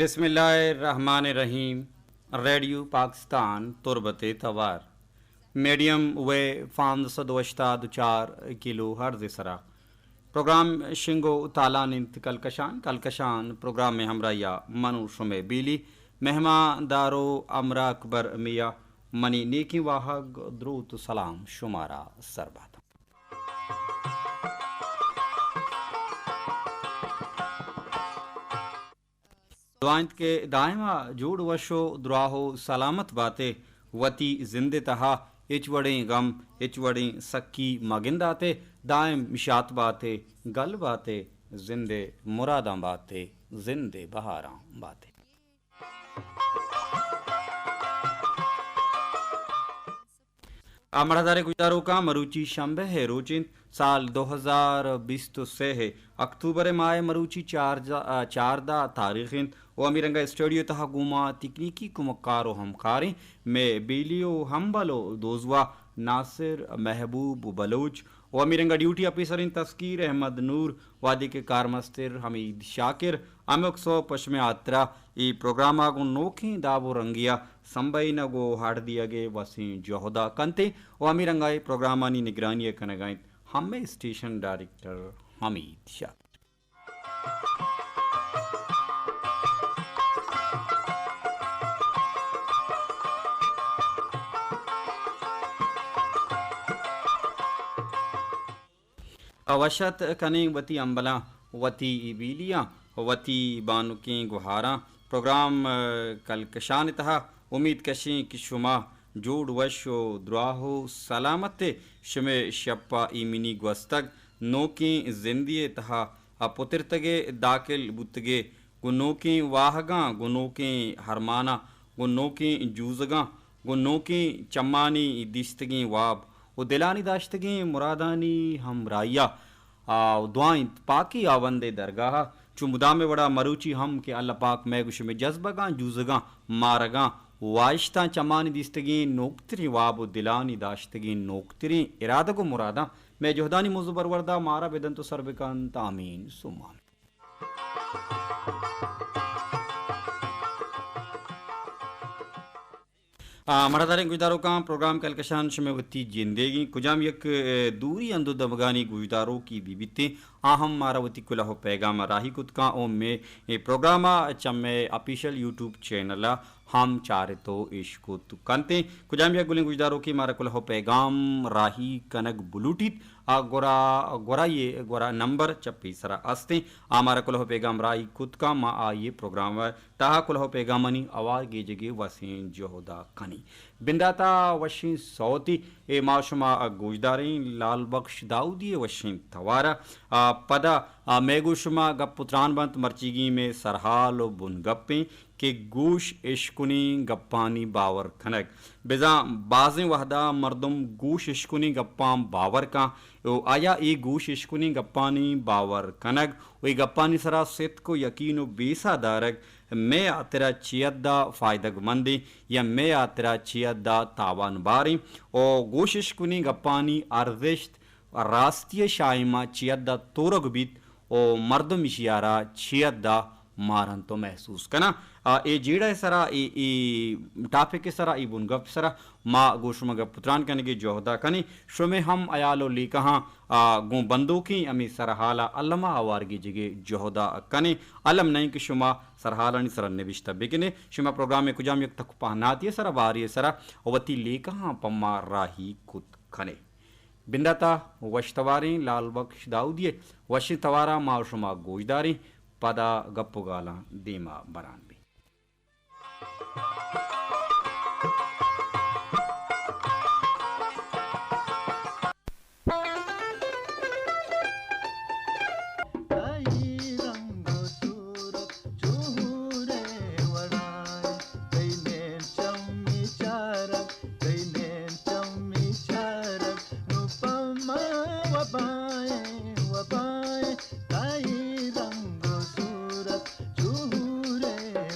بسم اللہ الرحمن الرحیم۔ ریڈیو پاکستان تربت توار، میڈیم ویو پانزدہ سد و ہشتاد و چار کلو ہرٹز سرا پروگرام شنگ و تالان انت۔ کلکشان، کلکشان پروگرام ءِ ہمراہی ءَ من و شمئے بیلی مہمان دار و ہمراہ اکبر میاں منی نیکیں واہگ، دروت و سلام شمارا سر بات۔ دعا انت کہ دائم ءَ جوڑ وش و دراہ و سلامت باتے، وتی زند ءِ تہا ہچ وڑیں غم، ہچ وڑیں سکی مہ گنداتے، دائم شات باتے، گل باتے، زند ءِ مراداں باتے، زند ءِ بہاراں باتے۔ آ، مڑاہداریں گوشداروکاں، مروچی شنبہ ءِ روچ انت، سال دو ہزار بیست و سے ءِ اکتوبر ءِ ماہ ءِ مروچی چار، آ، چاردہ تاریخ انت و ہمے رنگ ءَ اسٹوڈیو ءِ تہا گوں ما تکنیکی کمکار و ہمکاریں مئے بیلی و ہمبل و دوزواہ ناصر محبوب بلوچ و ہمے رنگ ءَ ڈیوٹی آفیسر انت تسکیر احمد نور، وہدے کہ کارمستر حمید شاکر۔ ہمک سہب پہ شمئے ہاترا اے پروگرام ءَ گوں نوکیں داب و رنگے ءَ سمبہینگ و ہاڑ دیگ ءِ وسیں جہد ءَ کنت و ہمے رنگ ءَ اے پروگرامانی نگرانی ءَ کنگ ءَ انت ہمے اسٹیشن ڈائریکٹر حمید شاکر۔ وش اتک کنیں وتی ہمبلاں، وتی بیلیاں، وتی بانکیں گہاراں۔ پروگرام، آ، کلکشان ءِ تہا امیت کشیں کہ شما جوڑ وش و دراہ و سلامت ئے۔ شمئے شپ ءَ ایمنی گوستگ، نوکیں زندے ءِ تہا پترتگ ئے، داخل بوتگ ئے، گوں نوکیں واہگاں، گوں نوکیں ارماناں، گوں نوکیں جوزگاں، گوں نوکیں چمانی دیستگیں واب و دلانی داشتگیں مرادانی ہمراہی ءَ، آ، دعا انت پاکیں ہاوند ءِ درگاہ ءَ، چو مدام ءِ وڑا مروچی ہم کہ اللہ پاک مئے گوں شمئے جزبگاں، جوزگاں، مارگاں، واہشتاں، چمانی دیستگیں نوکتریں واب و دلانی داشتگیں نوکتریں ارادگ و مراداں مئے جہدانی مز و برورد ءَ مارا بدنت و سر بکنت۔ آمین ثم آمین۔ آ، مڑاہداریں گوشداروکاں، پروگرام کلکشان شمئے وتی جندیگیں کجام یک، اے، دوری ہند و دمگانی گوشداروکے بہ بیتیں، آ ہم مارا وتی کلوہ و پیغام ءَ راہی کت کن و مئے اے پروگرام ءَ چہ مئے آفیشل یوٹیوب چینل ءَ ہم چارت و اشکت کنت۔ کجام یک گلیں گوشداروکے مارا کلوہ و پیغام راہی کنگ بلوٹیت، آ گورا، گورا یہ، گورا نمبر چہ پیسرا استیں۔ آ مارا کلوہ و پیغام راہی کت کن، ما آئی ءِ پروگرام ءِ تہا کلوہ و پیغامانی ہوار گیجگ ءِ وسیں جہد ءَ کنیں۔ بندات ءَ وشیں سوتے، اے ما شما گوشداریں لال بخش داؤدی ءِ وشیں توار ءَ۔ آ، پدا، آ، مئے گوں شما گپ و تران بنت، مرچیگیں مئے سرحال و بنگپیں کہ گوش اشکنیں گپانی باور کنگ۔ بزاں بازیں وہدا مردم گوش اشکنیں گپاں باور کن و آیا اے گوش اشکنیں گپانی باور کنگ و اے گپانی سرا ستک و یقین و بیسہ دارگ مئے ہاترا چے حدا فائدگ مندیں یا مئے ہاترا چے حدا تاوان باریں و گوش اشکنیں گپانی ارزشت راستی ءِ شاہما چے حدا تورگ بیت و مردم ایشی ءَ را چے حدا مارنت و محسوس کناں۔ آ، اے جیڑہ ءِ سرا، اے، اے ٹاپک ءِ سرا، اے بنگپ ءِ سرا ما گوں شما گپ و تران کنگ ءِ جہد ءَ کنیں۔ شمئے ہم ہیال و لیکہاں، آ، گوں بندوکیں ہمے سرحال ءَ الم ءَ ہوار گیجگ ءِ جہد ءَ کنیں۔ الم نہ انت کہ شما سرحالانی سرا نبشتہ بکن ئے۔ شما پروگرام ءِ کجام یک تک پہناتے ءِ سرا، بارے ءِ سرا وتی لیکہاں پہ ما راہی کت کن ئے۔ بندات ءَ وش تواریں لال بخش داؤدی ءِ وشیں توار ءَ ما شما گوشداریں، پدا گپ و گالاں دیما بران بیں۔ تئی رنگ و صورت چو حور ءِ وڑا اِنت، تئی نیم چمی چارگ، تئی نیم چمی چارگ، نوں پہ ما وبائیں، وبائیں۔ تئی رنگ و صورت چو حور ءِ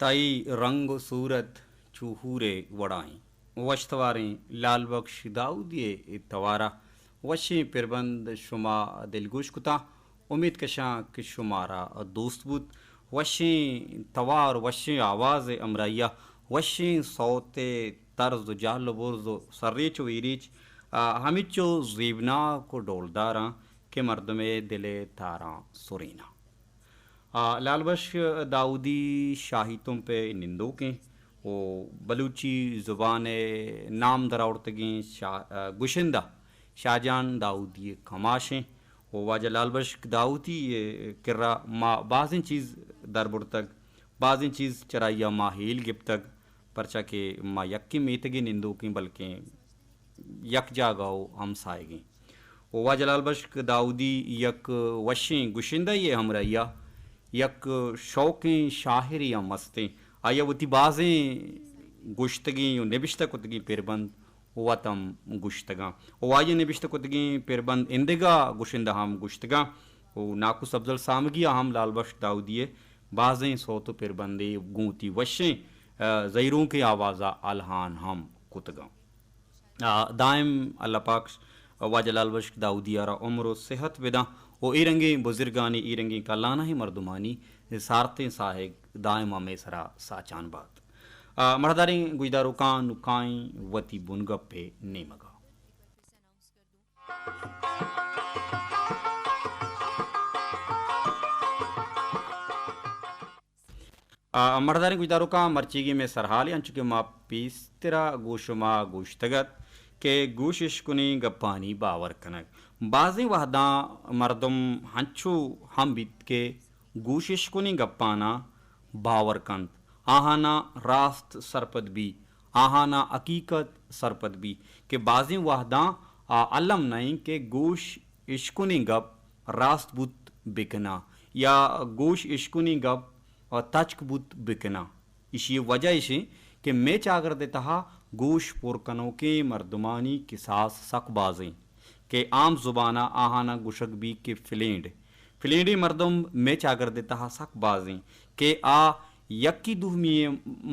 تئی رنگ و صورت چو حور ء وڑا ایں۔ وش تواریں لال بخش داؤدی ء توار ء وشیں پربند شما دلگوش کتاں۔ امیت کشاں کہ شمارا دوست بوت۔ وشیں توار، وشیں آواز ء ہمراہی ء، وشیں سوت ء طرز و جہل و برز و سرریچ و ایریچ، آ، ہمینچو زیبناک و ڈولداراں کہ مردم ء دل ء تاراں سریناں۔ آ، لال بخش داؤدی شاہی تمپ ء نندوکیں و بلوچی زبان ء نام درآورتگیں شا-، آ، گشندہ شاہ جان داؤدی ء کماشیں و واجہ لال بخش داؤدی ء کرا ما بازیں چیز دربرتگ، بازیں چیز چرائی ء ما ہیل گپتگ، پرچا کہ ما یکیں میتگے نندوکیں بلکیں یک جاگہ و ہمساہگیں۔ و واجہ لال بخش داؤدی یک وشیں گشندہ یے ہمراہی ء یک شوقیں شاعرے ہم استیں۔ آئی ء وتی بازیں گشتگیں و نبشتہ کتگیں پربند وت ہم گشتگاں و آئی ء نبشتہ کتگیں پربند اندگہ گشندہ ہم گشتگاں و ناکو سبزل سامگی ء ہم لال بخش داؤدی ء بازیں سوت و پربندے گوں وتی وشیں، آ، زہیرونکیں آواز ء الہان ہم کتگاں۔ آ، دائم اللہ پاک واجہ لال بخش داؤدی ء را عمر و صحت بداں و اے رنگیں بزرگانی، اے رنگیں کلانہیں مردمانی سارتیں ساہگ دائم ہمے سرا ساچان بات۔ آ، مڑداریں گوشداروکاں نکائیں وتی بنگپ ء نیمگا۔ آ، مڑداریں گوشداروکاں، مرچیگیں مئے سرحالے انچو کہ ما پیسرا گوں شما گوشتگ ات کہ گوش اشکنیں گپانی باور کنگ۔ بازیں وہداں مردم ہنچو ہم بیت کہ گوش اشکنیں گپاناں باور کنت، آہاناں راست سرپد بی، آہاناں حقیقت سرپد بی کہ بازیں وہداں آ الم نہ انت کہ گوش اشکنیں گپ راست بوت بکناں یا گوش اشکنیں گپ تچک بوت بکناں۔ ایشی ء وجہ ایش انت کہ مئے چاگرد ء تہا گوش پر کنوکیں مردمانی کساس سک باز انت کہ عام زبان ء آہاناں گوشگ بیت کہ فلینڈ۔ فلینڈیں مردم مئے چاگرد ء تہا سک باز انت کہ آ یکی دومی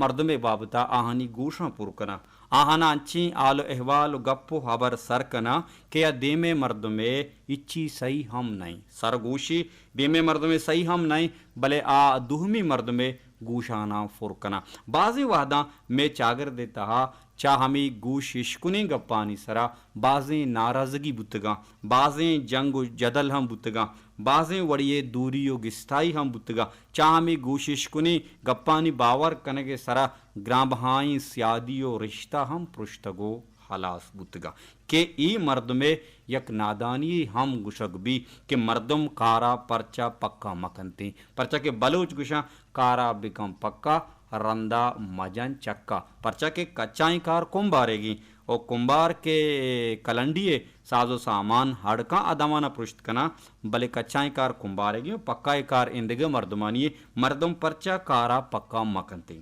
مردم ء بابت ء آہانی گوشاں پر کناں، آہاناں انچیں حال و احوال و گپ و ہبر سر کناں کہ آ دیمے مردم ء ہچی سہی ہم نہ انت۔ سر گوشی دیمے مردم ء سہی ہم نہ انت، بلے آ دومی مردم ء گوشاناں پر کناں۔ بازیں وہداں مئے چاگرد ء تہا چہ ہمے گوش اشکنیں گپانی سرا بازیں ناراضگی بوتگاں، بازیں جنگ و جدل ہم بوتگاں، بازیں وڑے ء دوری و گستائی ہم بوتگاں۔ چہ ہمے گوش اشکنیں گپانی باور کنگ ء سرا گرانبہائیں سیادی و رشتہ ہم پرشتگ و ہلاس بوتگاں کہ اے مردم ء یک نادانی ہم گوشگ بی کہ مردم کارا پرچا پکا مکنتیں، پرچا کہ بلوچ گوشاں کارا بکن پکا، رندا مجن چکا، پرچا کہ کچائیں کار کمبارے گیں و کمبار کہ کلنڈی ء ساز و سامان ہڑکاں آ دمانا پرشت کناں، بلے کچائیں کار کمبارے گیں و پکائیں کار ایندگہ مردمانی ء، مردم پرچا کارا پکا مکنتیں۔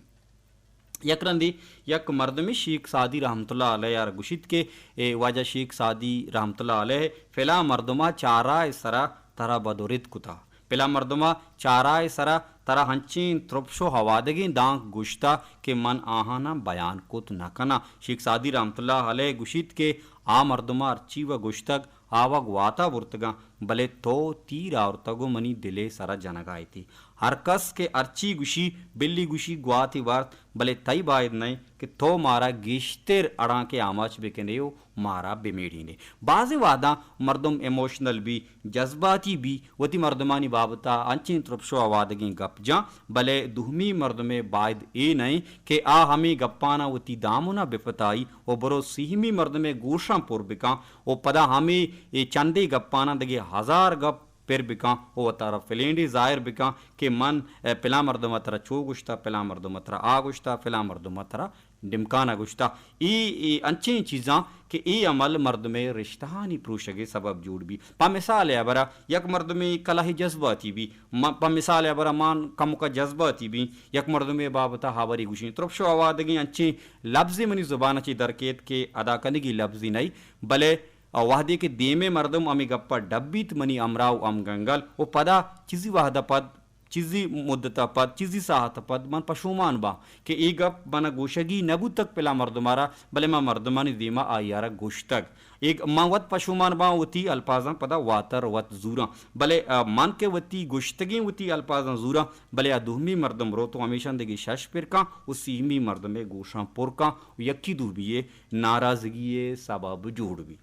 یک رندے یک مردمے شیخ سعدی رحمت اللہ علیہ ء را گوشیت کہ اے واجہ شیخ سعدی رحمت اللہ علیہ، فلاں مردما چارہ ء سرا ترا بد و رد کتا، فلاں مردما چارہ ء سرا ترا ہنچیں ترپش و ہوادگیں دانک گوشتا کہ من آہاناں بیان کت نہ کناں۔ شیخ سعدی رحمت اللہ علیہ گوشیت کہ آ مردما ہرچی و گوشتگ آ و گواتا برتگاں، بلے تو تیر آورتگ و منی دل ء سرا جنگا ات ئے۔ ہر کس کہ ہرچی گوشی، بلی گوشی، گواتے وارت، بلے تئی باید نہ انت کہ تو مارا گیشتر اڑانک ء آماچ بکن ئے و مارا بمیڑین ئے۔ بازیں وہداں مردم ایموشنل بی، جذباتی بی، وتی مردمانی بابت ء انچیں ترپش و ہوادگیں گپ جاں، بلے دومی مردم ء باید اے نہ انت کہ آ ہمے گپاناں وتی دامن ء بہ پتائی و برو سیمی مردم ء گوشاں پر بکاں و پدا ہمے اے چندے گپاناں دگہ ہزار گپ پر بکاں و وتارا فلینڈے ظاہر بکاں کہ من، اے، پلاں مردم ء ترا چو گوشتا، پلاں مردم ء ترا آ گوشتا، پلاں مردم ء ترا ڈمکان ء گوشتا۔ اے، اے انچیں چیزاں کہ اے عمل مردم ء رشتہانی پروشگ ء سبب جوڑ بی۔ پہ مثال ء ہبرا یک مردمے کلاہے جذباتی بی، م-، پہ مثال ء ہبرا مان کمکا جذباتی بی، یک مردمے بابت ء ہبرے گوشیں، ترپش و ہوادگیں انچیں لبزے منی زبان ء چہ در کیت کہ ادا کنگی لبزے نئی، بلے وہدے کہ دیمے مردم ہمے گپ ء ڈبیت منی ہمراہ و ہمگنگل و پدا چیزی وہد ء پد چیزی مدت ءَ پد، چیزی ساعت ءَ پد من پشومان باں کہ اے گپ من ءَ گوشگی نہ بوتگ پلاں مردم ءَ را، بلے من مردمانی دیما آئی ءَ را گوشتگ۔ اے گ-، من وت پشومان باں، وتی الپازاں پدا واتر وت زوراں، بلے، آ، من کہ وتی گوشتگیں وتی الپازاں زوراں، بلے آ دومی مردم روت و ہمیشاں دگہ شش پر کن و سیمی مردم ءِ گوشاں پر کن و یکی دومی ءِ ناراضگی ءِ سبب جوڑ بی۔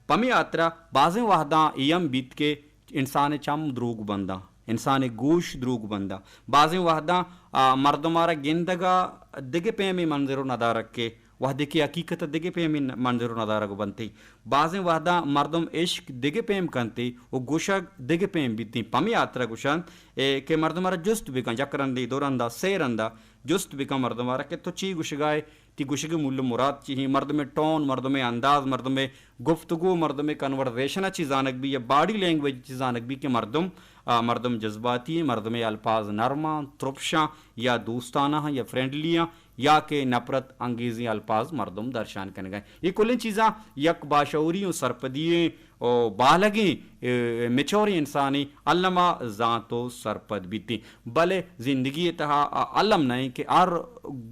پمے ہاترا بازیں وہداں اے ہم بیت کہ انسان ءِ چم دروگ بنداں، انسان ءِ گوش دروگ بنداں۔ بازیں وہداں، آ، مردم ءَ را گندگ ءَ دگہ پیمیں منظر و ندارگ کہ وہدے کہ حقیقت ءَ دگہ پیمیں منظر و ندارگ بنت۔ بازیں وہداں مردم عشق دگہ پیم کنت و گوشگ دگہ پیم بیت۔ پمے ہاترا گوشنت، اے، کہ مردم ءَ را جست بکن، یک رندے، دو رندا، سے رندا جست بکن مردم ءَ را کہ تو چی گوشگ ءَ ئے، تئی گوشگ ءِ مول و مراد چی ایں؟ مردم ءِ ٹون، مردم ءِ انداز، مردم ءِ گفتگو، مردم ءِ کنورزیشن ءَ چی زانگ بی یا باڈی لینگویج ءَ چی زانگ بی کہ مردم، آ، مردم جذباتی ایں، مردم ءِ الفاظ نرم آں، ترپش آں یا دوستانہ آں یا فرینڈلی آں یا کہ نفرت انگیزیں الفاظ مردم درشان کنگ ءَ ایں۔ اے کلیں چیزاں یک باشعوری و سرپدی ایں و بالغیں، اے، میچوریں انسانے الم ءَ زانت و سرپد بیت ایں۔ بلے زندگی ءِ تہا آ الم نہ ایں کہ ہر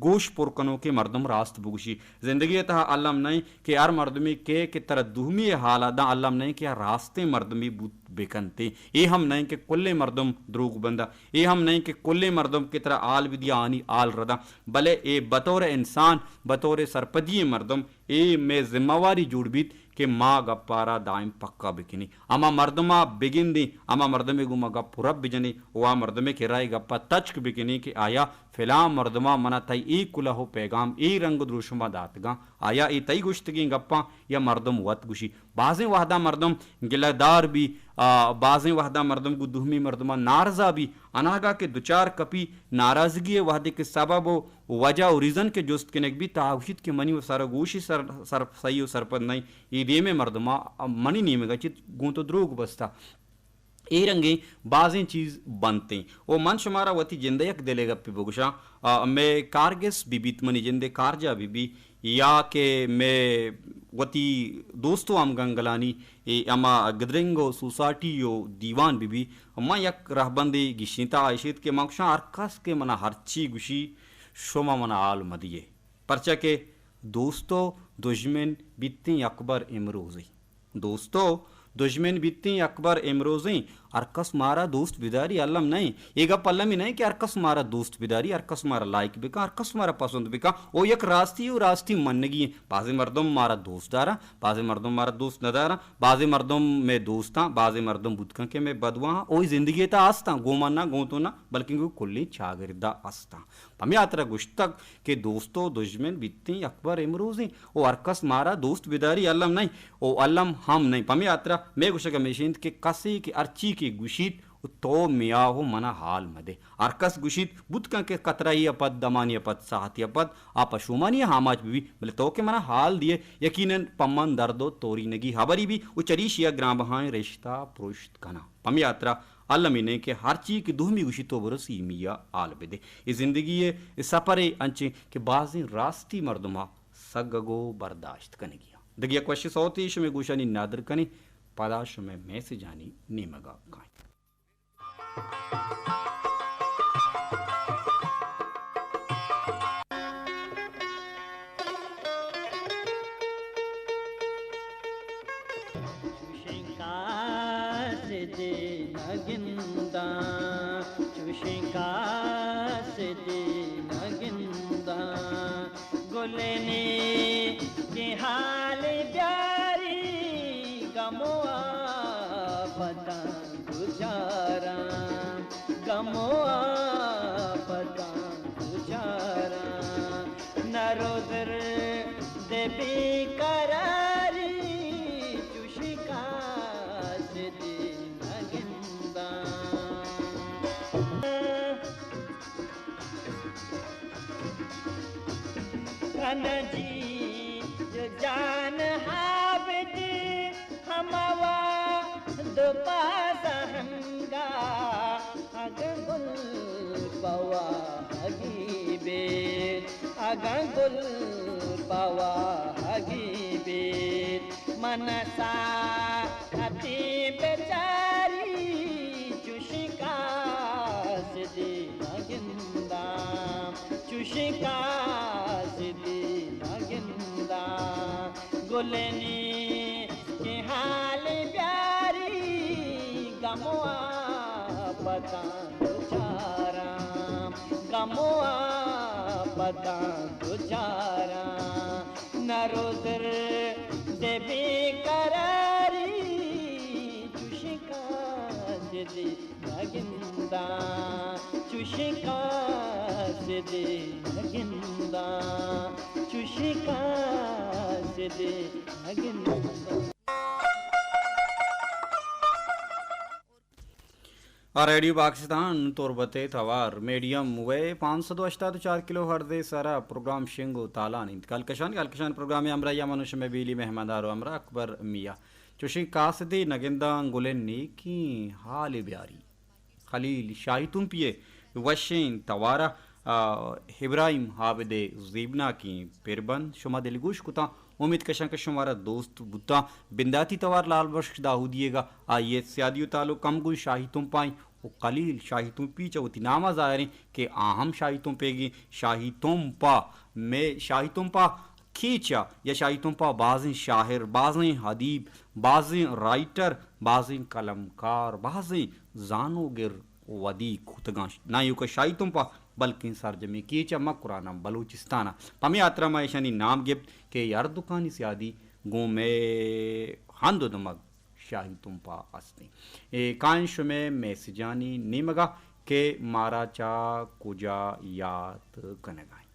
گوش پر کنوکیں مردم راست بگوشی۔ زندگی ءِ تہا الم نہ ایں کہ ہر مردمے کہ، کہ ترا دومی ءِ حال ءَ داں، الم نہ ایں کہ آ راستیں مردمے بوت بکنت۔ اے ہم نہ ایں کہ کلیں مردم دروگ بنداں۔ اے ہم نہ ایں کہ کلیں مردم کہ ترا حال بدی آنی حال رداں۔ بلے اے بطور انسان، بطور سرپدی مردم، اے مئے ذمہ واری جوڑ بیت کہ ما گپ ءَ را دائم پکا بکنیں۔ ہما مردم ءَ بگندیں، ہما مردمے گوں ما گپ ءُ رپ بجنیں ءُ آ مردمے کرا اے گپ ءَ تچک بکنیں کہ آیا فلاں مردم ءَ من ءَ تئی اے کلوہ ءُ پیغام، اے رنگ ءُ دروشم ءَ داتگاں، آیا اے تئی گوشتگیں گپاں یا مردم وت گوشی؟ بازیں وہداں مردم گلہ دار بی، آ، بازیں وہداں مردم گوں دومی مردم ءَ نارضا بی، اناگہ کہ دچار کپی ناراضگی ءِ وہدے کہ سبب ءُ وجہ ءُ ریزن کہ جست کنگ بیت، آ گوشیت کہ منی ءُ سر ءُ گوشی سر، سر، سہی ءُ سرپد نہ ایں۔ اے دیم ءِ مردم ءَ منی نیمگ ءَ چت گوں تو دروگ بستہ۔ اے رنگیں بازیں چیز بنت ایں۔ ءُ من شمارا وتی جند ءِ یک دل ءِ گپے بگوشاں، آ، مئے کارگس بہ بیت، منی جند ءِ کارجاہ بہ بی، یا کہ مئے وتی دوست ءُ ہمگنگلانی اے ہما گدرنگ ءُ سوسائٹی ءُ دیوان بہ بی، من یک رہبندے گیشینتہ، آ ایش ایت کہ من گوشاں ہر کس کہ من ءَ ہرچی گوشی، شما من ءَ حال مہ دیئے۔ پرچا کہ دوست ءُ دژمن بیتیں یکبر امروزیں۔ دوست ءُ دژمن بیتیں یکبر امروزیں۔ ہر کس مارا دوست بداری الم نہ ایں۔ اے گپ المی نہ ایں کہ ہر کس مارا دوست بداری، ہر کس مارا لائک بکن، ہر کس مارا پسند بکن۔ او یک راستی ءُ راستی منگی ایں۔ بازیں مردم مارا دوست داراں، بازیں مردم مارا دوست نداراں، بازیں مردم مئے دوستاں، بازیں مردم بوت کن کہ مئے بدواہاں۔ او اے زندگی ءِ تہا ہستاں، گوں من نہ، گوں تو نہ، بلکیں گوں کلیں چاگرد ءَ ہستاں۔ پمے ہاترا گوشتگ کہ دوست ءُ دژمن بیتیں یکبر امروزیں۔ او ہر کس مارا دوست بداری الم نہ ایں، او الم ہم نہ ایں۔ پمے ہاترا مئے گوشگ ہمیش انت کہ کسے کہ ہرچی کہ گوشیت، ءُ تو میا ءُ من ءَ حال مہ دے۔ ہر کس گوشیت، بوت کن کہ کترہے ءَ پد، دمانے ءَ پد، ساعتے ءَ پد آ پشومانی ءِ آماچ بہ بی، بلے تو کہ من ءَ حال دیئے، یقیناً پہ من درد ءُ تورینگی ہبرے بی ءُ چریشی ءَ گرانبہائیں رشتہ پروشت کناں۔ پمے ہاترا المی نہ ایں کہ ہرچی کہ دومی گوشی تو برو سیمی ءَ حال بدے۔ اے زندگی ءِ سپرے انچیں کہ بازیں راستی مردم ءَ سگگ ءُ برداشت کنگی ایں۔ دگہ یک وشیں سوتے شمئے گوشانی ندر کنیں، پدا شمئے میسجانی نیمگ ءَ کائیں۔ چوشیں قاصدے نہ گنداں، چوشیں قاصدے نہ گنداں۔ گلیں نیکیں حالے بیاری، گم ءُ آفتاں گجاراں، گم ءُ آفتاں گجاراں۔ نہ روزر دے بے قراری، چوشیں قاصدے نہ گنداں۔ کن جی جو جان عابد، ہما وہد ءُ پہ زہنگا، اگاں گل پہ واہگی بیت، اگاں گل پہ واہگی بیت، من ساعتے بچاری، چوشیں قاصدے شکاس دی نہ گنداں، گلنی کہ حال بیاری، گم و آپتاں دچاراں، گم و آپتاں دچاراں، نہ روزر دے بے قراری، چو شکاس دی نہ گنداں، چو شکاس دی نہ گنداں، چو شکاس دی نہ گنداں۔ آ ریڈیو پاکستان تربت ءِ توار میڈیم ویو پانچ سد و ہشتاد و چار کلو ہرٹز ءِ سرا پروگرام شنگ و تالان انت۔ کلکشان، کلکشان پروگرام ءِ ہمراہی ءَ من و شمئے بیلی مہماندار و ہمراہ اکبر میاں۔ چوشیں قاصدے نگنداں گلیں نیکیں حالے بیاری۔ خلیل شاہی تمپی ءِ وشیں توار ءَ، آ، ابراہیم عابد ءِ زیبناکیں پربند شما دلگوش کتاں۔ امیت کشاں کہ شمارا دوست بوتاں۔ بنداتی توار لال بخش داؤدی ئیگ ءَ آئی ءِ سیادی و تعلق ہم گوں شاہی تمپ ءَ انت و خلیل شاہی تمپی چہ وتی نام ءَ ظاہر انت کہ آ ہم شاہی تمپ ئیگیں۔ شاہی تمپ ءَ مئے شاہی تمپ ءَ کیچ ءَ یا شاہی تمپ ءَ بازیں شاعر، بازیں ادیب، بازیں رائٹر، بازیں قلمکار، بازیں زانوگر ودی کتگاں۔ نہ ایوک ءَ شاہی تمپ ءَ بلکیں سرجمیں کیچ ءَ مکران ءَ بلوچستان ءَ۔ پمے ہاترا ما ایشانی نام گپت کہ اے ہر دکانی سیادی گوں مئے ہند و دمگ شاہی تمپ ءَ است انت۔ اے کائیں شمئے میسجانی نیمگ ءَ کہ مارا چہ کجا یات کنگ ءَ انت۔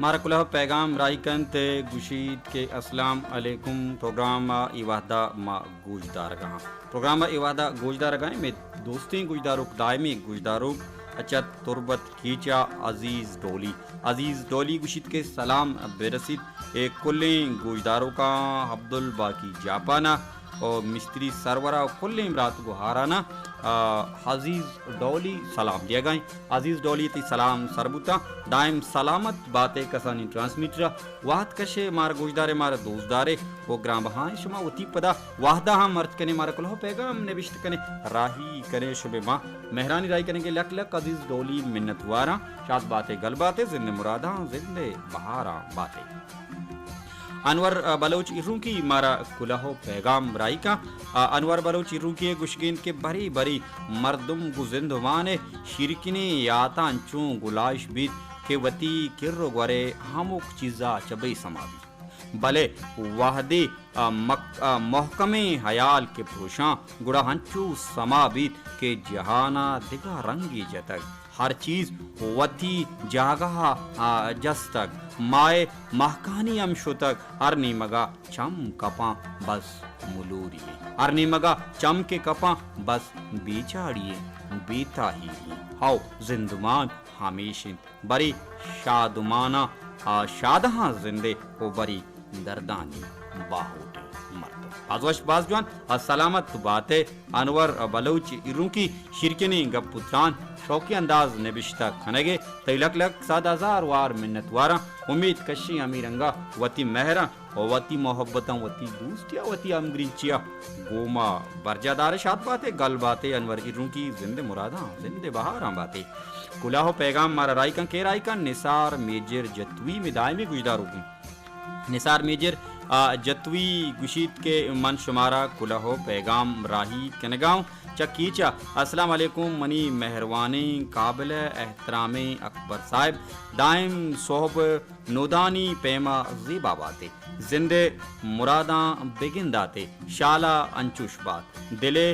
مارا کلوہ پیغام راہی کنت ءُ گوشیت کہ السلام علیکم، پروگرام ءَ اے وہد ءَ ما گوشدارگ ءَ آں۔ پروگرام ءَ اے وہد ءَ گوشدارگ ءَ ایں مئے دوستیں گوشداروک، دائمی گوشداروک چہ تربت کیچ ءَ عزیز ڈولی۔ عزیز ڈولی گوشیت کہ سلام برسیت اے کلیں گوشداروکاں، عبدالباقی جاپان ءَ ءُ مستری سرور ءَ ءُ کلیں برات گہاران ءَ، آ، عزیز ڈولی سلام دیگ ءَ ایں۔ عزیز ڈولی تئی سلام سر بوتاں، دائم سلامت بات ئے۔ کسانی ٹرانسمیٹر ءَ وہد کش ئے، مارا گوشدار ئے، مارا دوستدار ئے ءُ گرانبہائیں شما وتی پدا وہد ءَ ہم مرچ کن ئے، مارا کلوہ ءُ پیغام نبشتہ کن ئے، راہی کن ئے، شمے ما مہرانی راہی کنگ ءَ لک لک عزیز ڈولی منتواراں۔ شاد بات ئے، گل بات ئے، زند ءِ مراداں، زند ءِ بہاراں بات ئے۔ انور، آ، بلوچ ایرونکی مارا کلوہ ءُ پیغام راہی کن۔ آ، انور بلوچ ایرونکی ءِ گوشگ انت کہ برے برے مردم گوں زندمان ءِ شیرکنیں یاتاں انچوں گلائیش بیت کہ وتی کر ءُ گور ءِ ہمک چیز ءَ چہ بے سما بیت۔ بلے وہدے، آ، مک-، آ، محکمیں ہیال کہ پروشاں، گڑا انچو سما بیت کہ جہان ءَ دگہ رنگے جتگ۔ ہر چیز وتی جاگہ ءَ، آ، جستگ۔ ماہ ءِ مہکانی ہم شتگ۔ ہر نیمگ ءَ چم کپاں بس ملوری ئے۔ ہر نیمگ ءَ چم کہ کپاں بس بے چاڑی ئے، بے تاہیری ئے۔ ہئو، زندمان ہمیش انت۔ برے شادماناں، آ، شادہاں زندے ءُ برے دردانی باہوٹیں مردم۔ باز وش، باز جوان، آ، سلامت بات ئے۔ انور بلوچ ایرونکی شیرکنیں گپ ءُ تران شوقیں انداز نبشتہ کنگ ئے۔ تئی لک لک صد ہزار وار منتواراں۔ امیت کشیں ہمے رنگ ءَ وتی مہراں ءُ وتی محبتاں، وتی دوستی ءَ، وتی ہمگرنچی ءَ گوں ما برجاہ دار ئے۔ شاد بات ئے، گل بات ئے، انور ایرونکی زند ءِ مراداں، زند ءِ بہاراں بات ئے۔ کلوہ ءُ پیغام مارا راہی کن، کے راہی کن؟ نثار میجر جتوئی، مئے دائمی گوشداروک انت۔ نثار میجر، آ، جتوئی گوشیت کہ من شمارا کلوہ ءُ پیغام راہی کنگ ءَ آں چہ کیچ ءَ۔ السلام علیکم منی مہروانیں قابل احترامیں اکبر صاحب، دائم سہب نودانی پیم ءَ زیبا بات ئے۔ زند ءِ مراداں بگندات ئے۔ شال ءَ انچوش بات۔ دل ءِ،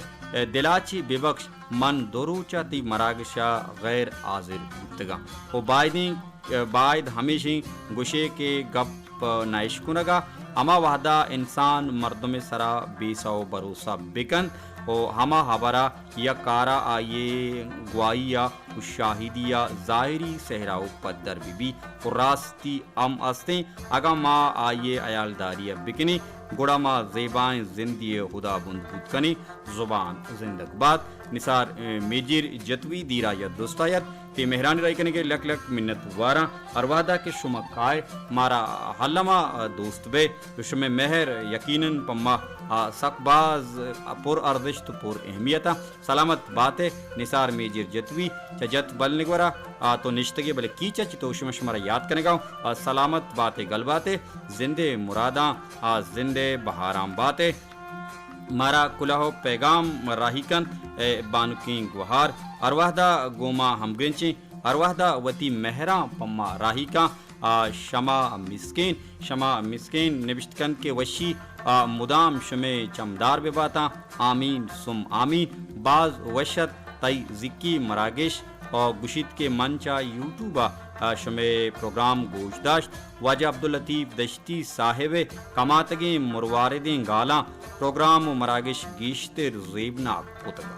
دل ءَ چہ ببکش، من دو روچ ءَ تئی مراگش ءَ غیر حاضر بوتگ آں۔ ءُ بائدیں، باید ہمیش ایں گوشے کہ گپ نہ اشکنگ ءَ ہما وہد ءَ انسان مردم ءِ سرا بے سہ ءُ بھروسہ بکنت، و ہما ہبرا یا کارا آئیے گواہیا و شاہدیا ظاہری صحرا و پدر بہ بی و راستی ہم استیں۔ اگاں ما آئیے ہیالداریا بکنیں، گڑا ما زیبائیں زندیے ہدابند بوت کنیں۔ زبان زندگ بات۔ نثار، اے، میجر جتوی دیرا یا درستایت۔ تی مہرانی راہی کنگے لک لک منت واراں۔ ہر وہدا کہ شما کائے مارا الما دوست بے، تو شمے مہر یقیناً پہ ما، آ، سک باز، آ، پر ارزشت و پر اہمیت آں۔ سلامت باتے نثار میجر جتوی، چہ جت بلنگورا، آ، تو نشتگے بلے کیچ چہ تو شما شمارا یاد کنگا اوں۔ آ، سلامت باتے گل باتے، زندے مراداں، آ، زندے بہاراں باتے۔ مارا کلہ و پیغام راہی کنت، اے بانکیں گوہار، ہر وہدا گوں ما ہمگرنچیں، ہر وہدا وتی مہراں پہ ما راہی کن۔ آ، شما مسکین، شما مسکین نبشت کنت کہ وشی، آ، مدام شمے چمدار بہ باتاں۔ آمین سم آمین۔ باز وش ات تئی زکی مراگش۔ آ، گوشیت کہ من چہ یوٹیوب ء، آ، شمے پروگرام گوش داشت۔ واجہ عبداللطیف دشتی صاحب ء کماتگیں مرواردیں گالاں پروگرام و مراگش گیشتر زیبناک کتگ۔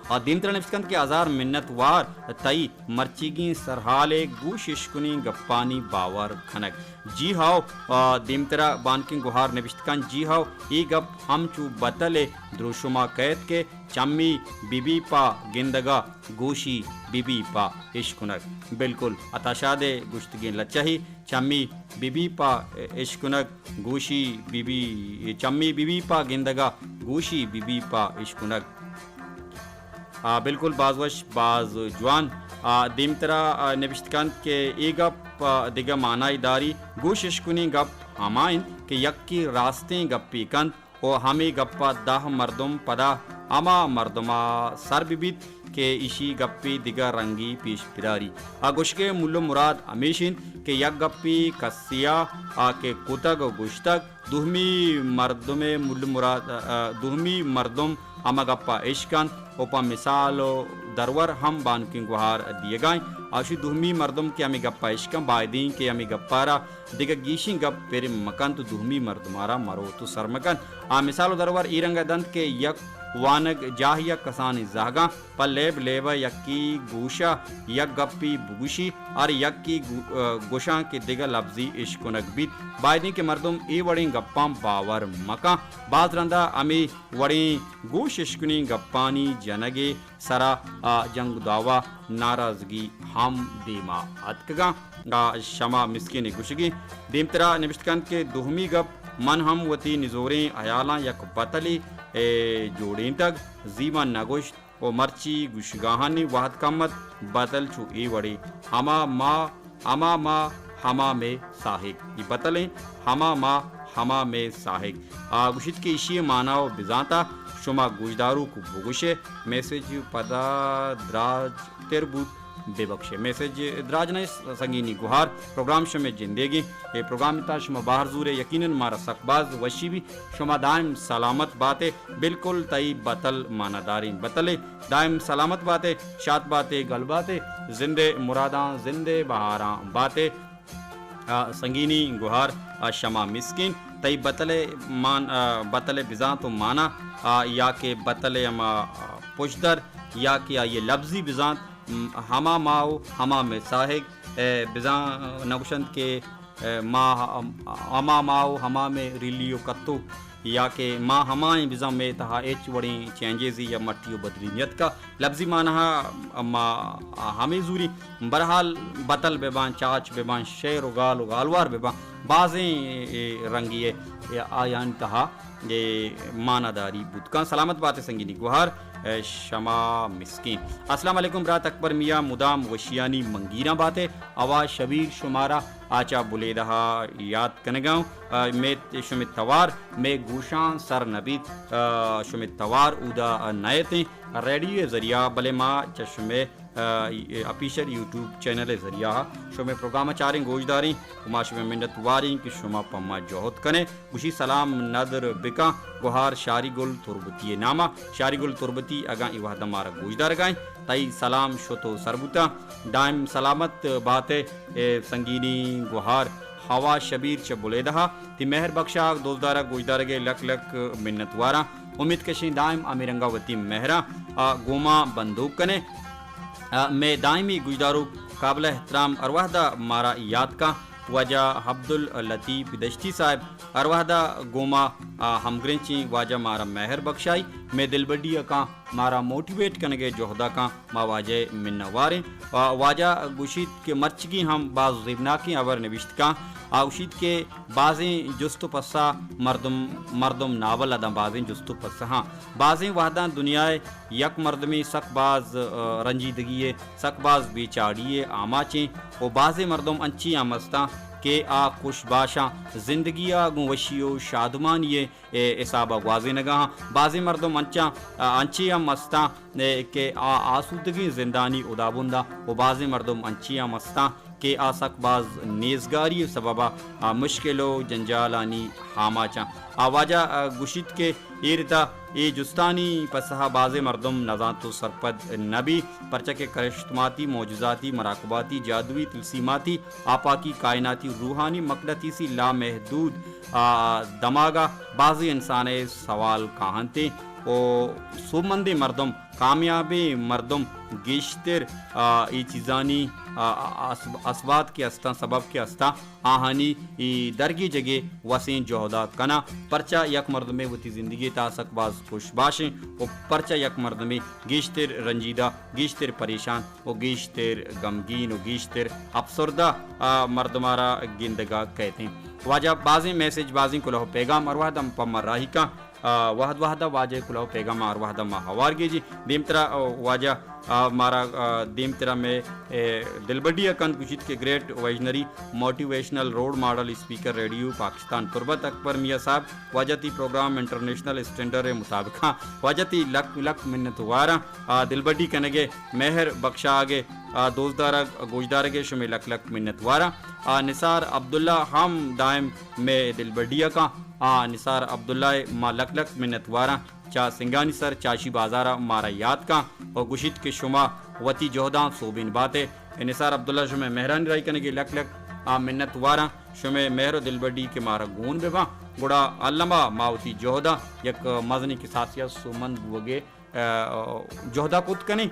آ دیمترا نبشت کنت کہ ہزار منت وار تئی مرچیگیں سرحال ء گوش اشکنیں گپانی باور کنگ۔ جی ہاؤ، آ، دیمترا بانکیں گوہار نبشت کنت، جی ہاؤ، اے گپ ہم چو بتل ء دروشما کئیت کہ چمی بہ بی پہ گندگ ء گوشی بہ بی پہ اشکنگ۔ بالکل عطا شاد ء گوشتگیں لچہی، چمی بہ بی پہ اشکنگ، گوشی بہ بی، چمی بہ بی پہ گندگ ء گوشی بہ بی پہ اشکنگ۔ آ، بالکل باز وش، باز جوان۔ آ، دیمترا، آ، نبشت کنت کہ اے گپ، آ، دگہ معنائی داری۔ گوش اشکنیں گپ ہما انت کہ یکے راستیں گپے کنت و ہمے گپ ء دہ مردم پدا ہما مردم ء سر بہ بیت کہ ایشی گپے دگہ رنگے پیش بداری۔ آ گوشگ ء مول و مراد ہمیش انت کہ یک گپے کسے ء آ کہ کتگ و گوشتگ، دومی مردم ء مول مراد، ء، دومی مردم ہما گپ ء اشکنت و پہ مثال و درور ہم بانکیں گوہار دیگائیں۔ آشی دومی مردم کہ ہمے گپ ء اشکن بایدیں کہ ہمے گپ ء را دگہ گیشیں گپ پر مکنت و دومی مردم ء را مروت و سر مکنت۔ آ مثال و درور اے رنگ ء دنت کہ یک وانگ جاہے ء کسانیں زہگاں پہ لیب لیب ء یکے گوش ء یک گپے بگوشی، ہر یکے گو-، ء، گوشاں کہ دگہ لبزے اشکنگ بیت۔ بایدیں کہ مردم اے وڑیں گپاں باور مکن۔ باز رندا ہمے وڑیں گوش اشکنیں گپانی جنگ ء سرا، آ، جنگ دعوا ناراضگی ہم دیما اتکگاں۔ آ، شما مسکین گوشگیں۔ دیمترا نبشت کنت کہ دومی گپ من ہم وتی نزوریں حیالاں یک بتلے، اے، جوڑینتگ، زیماں نگوشت۔ و مرچی گوشگاہانی وہد کم ات، بتل چو اے وڑے، ہما ما، ہما ما، ہما مئے ساہگ۔ اے بتلیں، ہما ما، ہما مئے ساہگ۔ آ گوشیت کہ ایشی مانا و بزانتا شما گوشداروک بگوشے، میسج پدا دراج تر بوت، بہ بخشے۔ میسج دراج نہ، سنگینی گوہار، پروگرام شمے جندیگیں۔ اے پروگرام تا شما باہر زورے، یقیناً مارا سک باز وشی بی۔ شما دائم سلامت باتے۔ بالکل تئی بتل مانا داریں بتلے۔ دائم سلامت باتے، شات باتے، گل باتے، زندے مراداں، زندے بہاراں باتے۔ آ، سنگینی گوہار، آ، شما مسکین، تئی بتلے مان، آ، بتلے بزانت و مانا، آ، یا کہ بتلے ہما، آ، پشدر، یا کہ آئیے لبزی بزانت، م، ہما ما و ہما مئے ساہگ، اے، بزاں نگوشنت کہ، اے، ما ہ-، ہما ما و ہما مئے ریلی و کتو، یا کہ ما ہمائیں بزاں مئے تہا ہچ وڑیں چینجزی یا مٹی و بدلی نیتکا۔ لبزی معناہا ما ہمے زوری، بہرحال بتل بہ باں، چاچ بہ باں، شعر و گال و گالوار بہ باں، بازیں اے رنگی اے آیانی تہا اے مانا داری بوت کن۔ سلامت باتے سنگینی گوہار، اے شما مسکین۔ السلام علیکم برات اکبر میاں، مدام وشیانی منگیراں باتے۔ آواز شبیر شمارا آچا بلیدہا یاد کنگاں۔ آ، مئے، شمئے توار مئے گوشاں سر نہ بیت، آ، شمئے توار اودا نئیتیں ریڈیو ذریعہ، بلے ما چہ شمئے، آ، آفیشل یوٹیوب چینل ذریعہ شمئے پروگرام چاریں گوشداریں و ما شمئے منت واریں کہ شما پہ ما جہد کنے۔ گوشی سلام ندر بکاں گوہار شاری گل تربتی ناما۔ شاری گل تربتی اگاں ای وہد مارا گوشدارگائیں، تئی سلام شت و سر بوتاں۔ دائم سلامت باتے، اے سنگینی گوہار۔ ہوا شبیر چہ بلیدہ ء۔ تی مہر بکشاگ دوزدارگ گوشدارگ ء لک لک منت واراں۔ امیت کشیں دائم ہمے رنگا وتی مہراں، آ، گوما بندوک کنے۔ آ، مئے دائمی گوشداروک قابل احترام ہر وہدا مارا یات کاں، واجہ عبداللطیف دشتی صاحب ہر وہدا گوما، آ، ہمگرنچیں، واجہ مارا مہر بخشائی، مئے دلبڈی ء کاں، مارا موٹیویٹ کنگے جہدا کاں، ما واجہ ء منتواریں۔ آ، واجہ گوشیت کہ مرچگی ہم باز زیبناکیں ہبر نبشت کاں، آ گوشیت کہ بازیں جست و پسہ مردم، مردم ناول اداں بازیں جست و پسہاں۔ بازیں وہداں دنیا ء یک مردمے سک باز، آ، رنجیدگی ء، سک باز بے چاڑی ء آماچیں و بازیں مردم انچیں ہم استاں کہ آ خوش باشاں، زندگی ء گوں وشی و شادمانی ء، اے، حساب ء گوازینگا ہاں۔ بازیں مردم انچاں، آ، انچیں ہم استاں، اے، کہ آ آسودگیں زندانی ہدابنداں و بازیں مردم انچیں ہم استاں کہ آ سک باز نیزگاری ء سبب ء، آ، مشکل و جنجالانی آماچاں۔ آ واجہ، آ، گوشیت کہ اے ردا اے جستانی پسہ ء بازیں مردم نزانت و سرپد نہ بی، پرچا کہ کرشتماتی، معجزاتی، مراقباتی، جادوئی، تلسیماتی، آپاکی، کائناتی، روحانی، مقناطیسی، لامحدود، آ، دماغ ء بازیں انسان ء سوال کاہنت و سوبمندیں مردم، کامیابیں مردم گیشتر، آ، اے چیزانی، آ، اسب-، اسبات کہ استاں، سبب کہ استاں، آہانی اے درگیجگے وسیں جہدا کناں، پرچا یک مردمے وتی زندگی تہا سک باز خوش باشیں و پرچا یک مردمے گیشتر رنجیدہ، گیشتر پریشان و گیشتر غمگین و گیشتر افسردہ، آ، مردمارا گندگا کئیتیں۔ واجہ بازیں میسج، بازیں کلوہ و پیغام ہر وہد ہم پہ ما راہی کاں۔ آ، وہد وہد ء واجہ ء کلوہ پیغام ء ہر وہد ء ما ہوار گیجیں۔ دیمترا، آ، واجہ، آ، مارا، آ، دیمترا مئے، اے، دلبڈی ء کنت گوشیت کہ great visionary motivational role model speaker radio Pakistan Turbat Akbar میاں صاحب، واجہ تئی پروگرام انٹرنیشنل اسٹینڈرڈ ء مطابقاں۔ واجہ تئی لک لک منت واراں، آ، دلبڈی کنگ ء، مہر بخشاگ ء، آ، دوستدارگ، گوشدارگ ء شمئے لک لک منت واراں۔ آ، نثار عبداللہ ہم دائم مئے دلبڈی ء کاں۔ آ، نثار عبداللہ ء ما لک لک منت واراں۔ چہ سنگانی سر چاشی بازار ء مارا یات کاں و گوشیت کہ شما وتی جہداں سوبین بات ئے۔ نثار عبداللہ، شمئے مہرانی راہی کنگ ء لک لک آ منت واراں۔ شمئے مہر و دلبڈی کہ مارا گون بہ باں، گڑا الما ما وتی جہداں یک مزنیں کساسے ء سوبمند بوگ ء ء، جہدا کت کنیں۔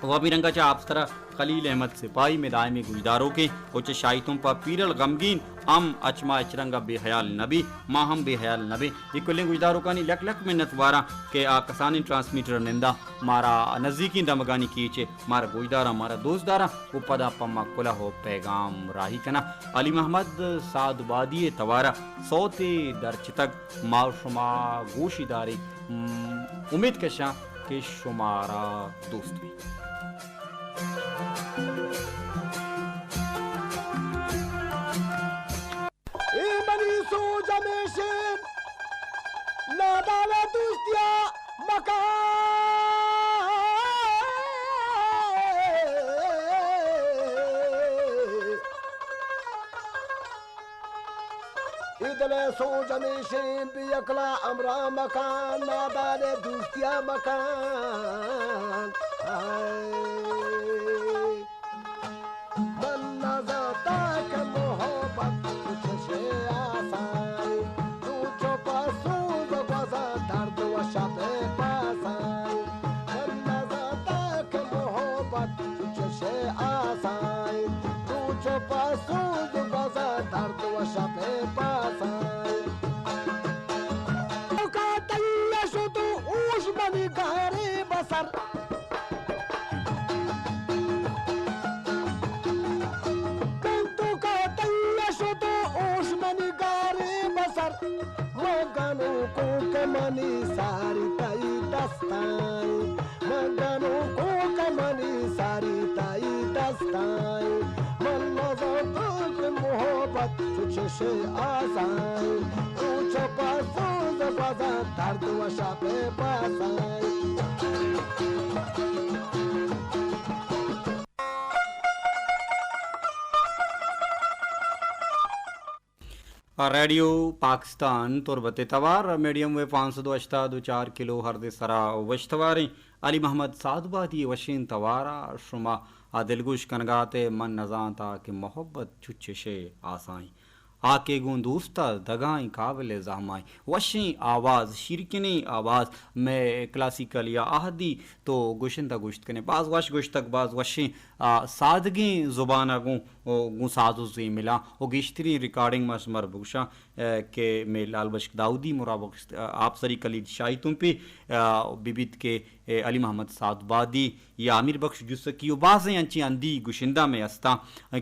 و ہمے رنگا چہ آپسرا خلیل احمد سپاہی مئے دائمی گوشداروکیں و چہ شاہی تمپ ء پیرل غمگین ہم اچ ما ہچ رنگا بے حیال نہ بی، ما ہم بے حیال نہ بیں۔ اے کلیں گوشداروکانی لک لک منت واراں کہ آ کسانیں ٹرانسمیٹر ء نندا مارا نزیکیں دمگانی کیچ ء مارا گوشداراں، مارا دوست داراں و پدا پہ ما کلہ و پیغام راہی کناں۔ علی محمد سعد بادی ء توارا سوتے درچتگ، ما و شما گوشی داریں۔ م، امیت کشاں کہ شمارا دوست بیت۔ اے منی سوج ہمیش انت، نادان ء دوستی ء مکن۔ اے دل ء سوج ہمیشیں، بے عقل ء ہمراہ مکن، نادان ء دوستی ء مکن۔ ہائے۔ من نزانتاں کہ محبت چشیں آسائیں، تو چو پہ سوز گوزاں درد و شپ ء پاسائیں۔ من نزانتاں کہ محبت چشیں آسائیں، تو چو پہ سوز گوزاں درد و شپ ء پاسائیں۔ تو کا تئی شد و اوش منی گارے بسر۔ بندوک ء تئی ء شت و اوش منی گارے بسر۔ من گنوکو کہ منی ساری تئی دستاں، من گنوکو کہ منی ساری تئی دستاں۔ من نزانتاں کہ محبت چو چشیں آسائیں، تو چو پہ سوز گوزاں درد و شپ ء پاسائیں۔ ریڈیو پاکستان تربت ء توار میڈیم ویو پانچ سد و ہشتاد و چار کلو ہرتز ء سرا وش تواریں۔ علی محمد سعد بادی ء وشیں توار ء شما آ دلگوش کنگات ء من نزانتا کہ محبت چچش ء آسائیں۔ آ کہ گوں دوست ءَ دگائیں قابل زحمائیں۔ وشیں آواز، شیرکنیں آواز، مئے کلاسیکل یا عہدی تو گشندہ گوشت کنے۔ باز وش گوشتگ، باز وشیں، آ، سادگیں زبان ءَ گوں، او، گوں ساز و زیملاں و گیشتریں ریکارڈنگ ما شمار بگوشاں، اے، کہ مئے لال بشک داؤدی، مراد بخش، آ، آپسری، کلید شاہی تمپی، آ، ببیت کہ، اے، علی محمد سعدبادی یا امیر بخش جسکی و بازیں انچیں ہندی گشندہ مئے ہستاں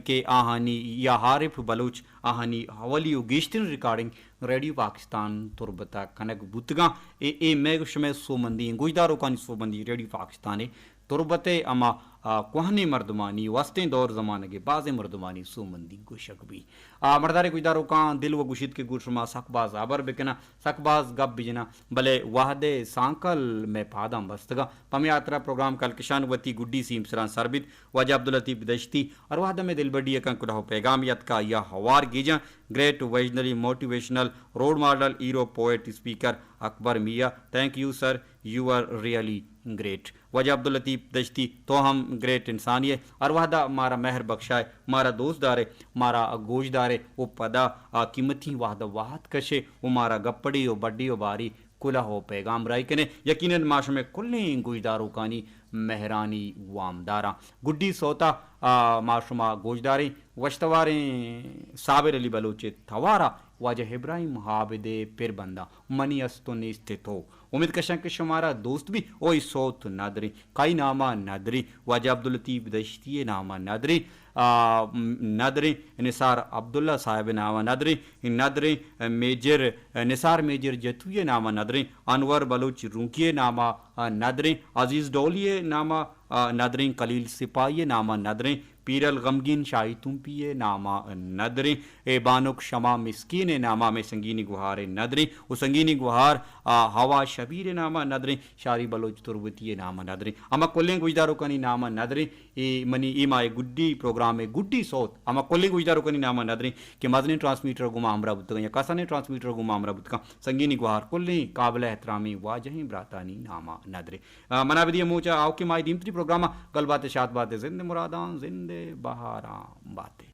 کہ آہانی، یا عارف بلوچ، آہانی اولی و گیشتریں ریکارڈنگ ریڈیو پاکستان تربت ءَ کنگ بوتگاں۔ اے، اے مئے شمئے سوبمندی، گوشداروکانی سوبمندی ریڈیو پاکستان ءِ تربت ءِ ہما، آ، کوہنیں مردمانی و ہستیں دور زمانگ ءِ بازیں مردمانی سوبمندی گوشگ بیت۔ آ، مردارے گوشداروکاں دل و گوشیت کہ گوں شما سک باز ہبر بکناں، سک باز گپ بجناں، بلے وہد ءِ سانکل مئے پاداں بستگاں۔ پمے ہاترا پروگرام کلکشان وتی گڈی سیمسراں سر بیت۔ واجہ عبداللطیف دشتی ہر وہد ءَ مئے دلبڈی ءَ کن کلوہ و پیغام یاتکا یا ہوار گیجاں۔ Great visionary, motivational, role model, hero, poet, speaker Akbar Mian. Thank you sir, you are really great. واجہ عبداللطیف دشتی، تو ہم گریٹ انسانے ئے، ہر وہد ءَ مارا مہر بخشائے، مارا دوست دارے، مارا گوش دارے و پدا آ قیمتی وہد ءَ وہد کشے و مارا گپڑی و بڈی و باری کلوہ و پیغام راہی کنے۔ یقیناً ما شمئے کلیں گوشداروکانی مہرانی وامداراں۔ گڈی سوت ءَ، آ، ما شما گوشداریں وشتواریں صابر علی بلوچ ءِ توار ءَ واجہ ابراہیم عابد ءِ پربنداں منی است و نیست تو۔ امیت کشاں کہ شمارا دوست بی۔ او اے سوت ندریں، کئی نام ءَ ندریں؟ واجہ عبداللطیف دشتی ءِ نام ءَ ندریں، آ، م-، ندریں، نثار عبداللہ صاحب ءِ نام ءَ ندریں، ندریں، میجر، نثار میجر جتوئی ءِ نام ءَ ندریں، انور بلوچ رونکی ءِ نام ءَ ندریں، عزیز ڈولی ءِ نام ءَ ندریں، خلیل سپاہی ءِ نام ءَ ندریں، پیرل غمگین شاہی تمپی ءِ نام ءَ ندریں، اے بانک شما مسکین ءِ نام ءَ مئے سنگینی گوہار ءَ ندریں، و سنگینی گوہار، آ، ہوا شبیر ءِ نام ءَ ندریں، شاری بلوچ تربتی ءِ نام ءَ ندریں، ہما کلیں گوشداروکانی نام ءَ ندریں۔ اے منی اے ماہ ءِ گڈی پروگرام ءِ گڈی سوت ہما کلیں گوشداروکانی نام ءَ ندریں کہ مزنیں ٹرانسمیٹر ءَ گوں ما ہمراہ بوتگاں یا کسانیں ٹرانسمیٹر ءَ گوں ما ہمراہ بوتگاں۔ سنگینی گوہار کلیں قابل احترامیں واجہیں براتانی نام ءَ ندریں۔ آ، منا بدیے موچ ءَ آؤکیں ماہ ءِ دیمتری پروگرام ءَ۔ گل بات ئے، شاد بات ئے، زند ئے مراداں، زند ئے بہاراں بات ئے۔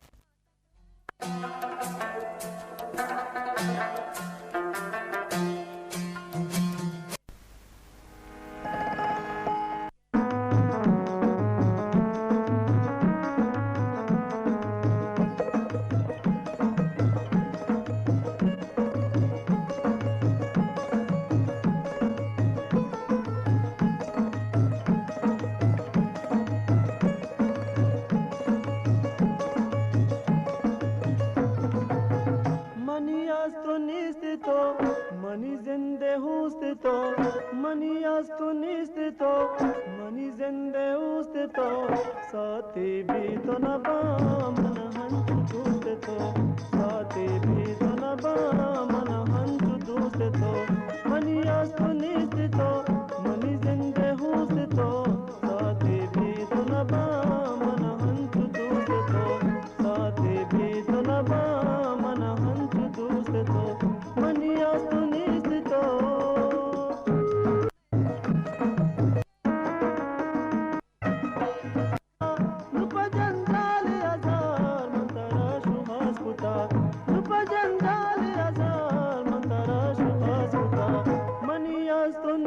منی است و نیست تو، منی زند ءِ اوست تو، منی است و نیست تو، منی زند ءِ اوست تو۔ ساعتے بے تو نباں من ہنچو دوست تو، ساعتے بے تو نباں من ہنچو دوست تو۔ منی است و نیست تو، منی زند ءِ اوست تو۔ ساعتے بے تو نباں من ہنچو دوست تو، ساعتے بے تو نباں من ہنچو دوست تو۔ منی است و نیست تو۔ نوں پہ جنجال ہزار من ترا شوہاز کتا، نوں پہ جنجال ہزار من ترا شوہاز کتا۔ منی است و